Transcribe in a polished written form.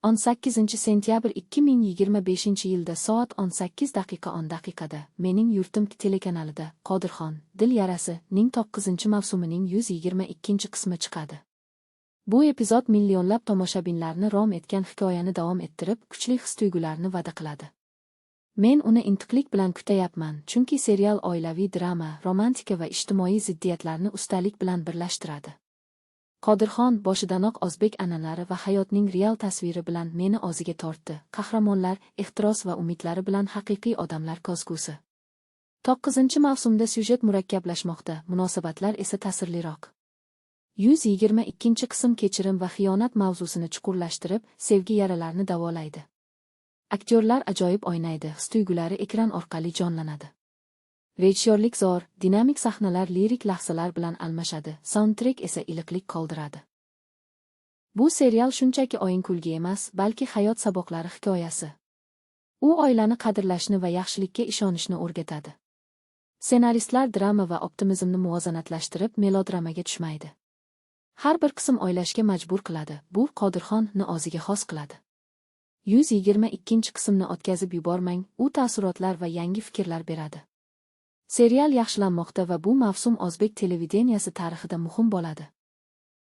18 sentyabr 2025 yilda soat 18 daqiqa 10 daqiqada Mening yurtim telekanalida Qodirxon, Dil yarasi ning 9 mavsumining 122 qismi chiqadi. Bu epizod millionlab tomoshabinlarni rom etgan hikoyani davom ettirib, kuchli his-tuyg'ularni va'da qiladi. Men uni intiqlik bilan kutayapman, chunki serial oilaviy drama, romantika va ijtimoiy ziddiyatlarni ustalik bilan birlashtiradi. Qodirxon boshidanoq o'zbek an'analari va hayotning real tasviri bilan meni o'ziga tortdi. Qahramonlar, ehtiros va umidlari bilan haqiqiy odamlar ko'zgusi. 9-mavsumda syujet murakkablashmoqda, munosabatlar esa ta'sirliroq. 122 qism kechirim va xiyonat mavzusini chuqurlashtirib, sevgi yaralarini davolaydi. Aktyorlar ajoyib o'ynaydi, his-tuyg'ulari ekran orqali jonlanadi. Rejissyorlik zo'r, dinamik sahnalar lirik lahzalar bilan almashadi, saundtrek esa iliqlik qoldiradi. Bu serial shunchaki o'yin kulgi emas, balki hayot saboqlari hikoyasi. U oilani qadrlashni va yaxshilikka ishonishni o'rgatadi. Ssenaristlar drama va optimizmni muvozanatlashtirib, melodramaga tushmaydi. Har bir qism o'ylashga majbur qiladi. Bu Qodirxonni o'ziga xos qiladi. 122 qismni o'tkazib yubormang, u taassurotlar va yangi fikrlar beradi. Serial yaxshilanmoqda va bu mavsum o'zbek televideniyasi tarixida muhim bo'ladi.